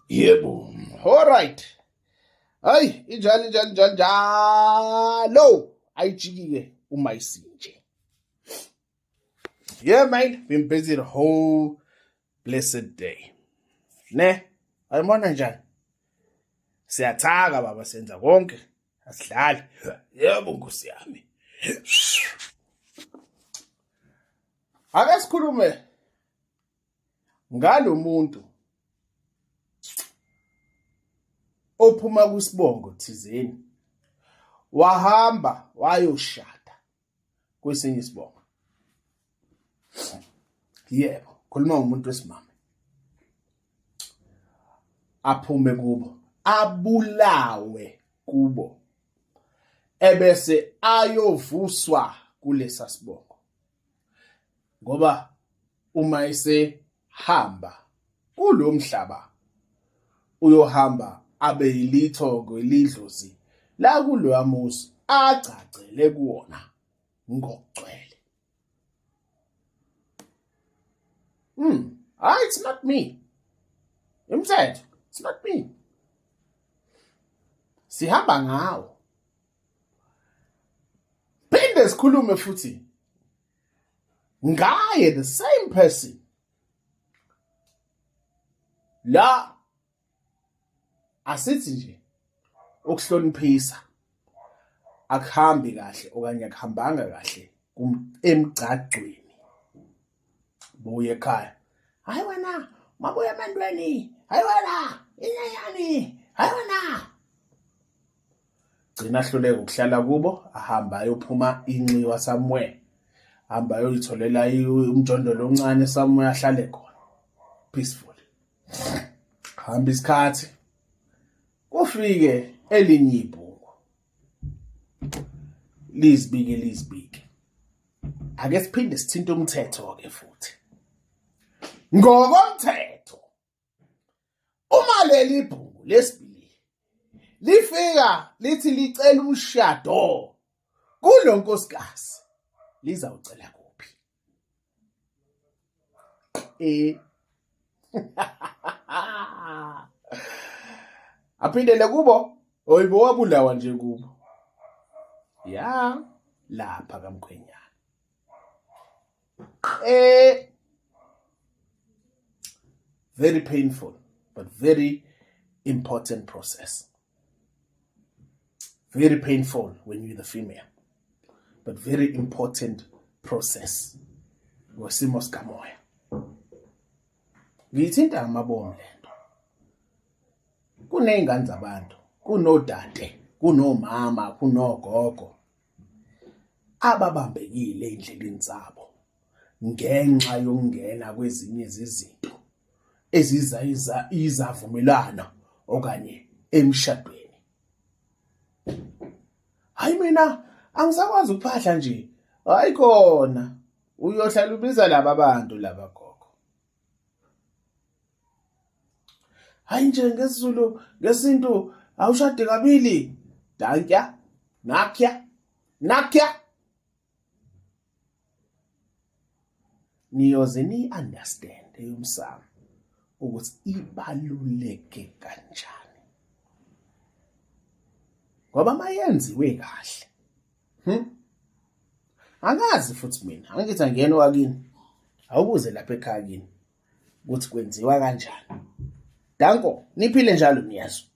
Yebo. All right. Hayi, injalo injalo injalo njalo. Ayijiki-ke uma isinje. Yeah, mate, been busy the whole blessed day. Ne? Ayibona njani? Siyathaka baba senza konke. Asidlali. Yebo nkosi yami. Ake sikhulume ngalomuntu ophuma kwisibongo thizeni wahamba wayoshada kwesinye isibongo. Yebo, khuluma ngomuntu wesimame aphume kubo abulawe kubo ebese ayovuswa kulesa sibongo ngoba uma esehamba kulo mhlaba uyohamba abe yilithongo elidlozi la kuloya muzi agcagcele kuwona ngokugcwele. Ah, it's not me. Imthetho, it's not me. Sihamba ngawo. Phinde sikhulume futhi ngaye the same person. La asithi nje ukuhloniphisa akuhambi kahle okanye akuhambanga kahle emgcagcweni buye ekhaya hayi wena mabuya emendweni hayi wena inyanyani hayi wena gcina ahluleka ukuhlala kubo ahamba ayophuma inxiwa somewhere hamba ayoyitholela umjondolo omncane somewhere ahlale khona peaceful hamba isikhathi kufike elinye ibhungu lizibike lizibike ake siphinde sithinte umthetho ke futhi ngokomthetho uma leli bhungu lesibili lifika lithi licela umshado kulo nkosikazi lizawucela kuphi eh aphindele kubo oyibo wabulawa nje kubo ya lapha kamkhwenyana eh very painful but very important process. Very painful when you're the female, but very important process. Ngosimo sikamoya. Ngiyithinta ngamabomu lento. Kuney'ngane zabantu, kunodade, kunomama, kunogogo ababambekile ey'ndleleni zabo ngenxa yokungena kwezinye zezinto eziza izavumelwano okanye emshadweni. Hayi mina angisakwazi ukuphahla nje. Hayi khona uyohlala ubiza laba bantu laba gogo. Hayi nje ngesiZulu ngesintu awushade kabili. Dankya, nakya, nakya. Niyoze niyi-understand eyomsamo ukuthi ibaluleke kanjani ngoba mayenziwe kahle. Angazi futhi mina angithi angiyena owakini awubuze lapha ekhaya kini ukuthi kwenziwa kanjani. Danko niphile njalo niyezwa.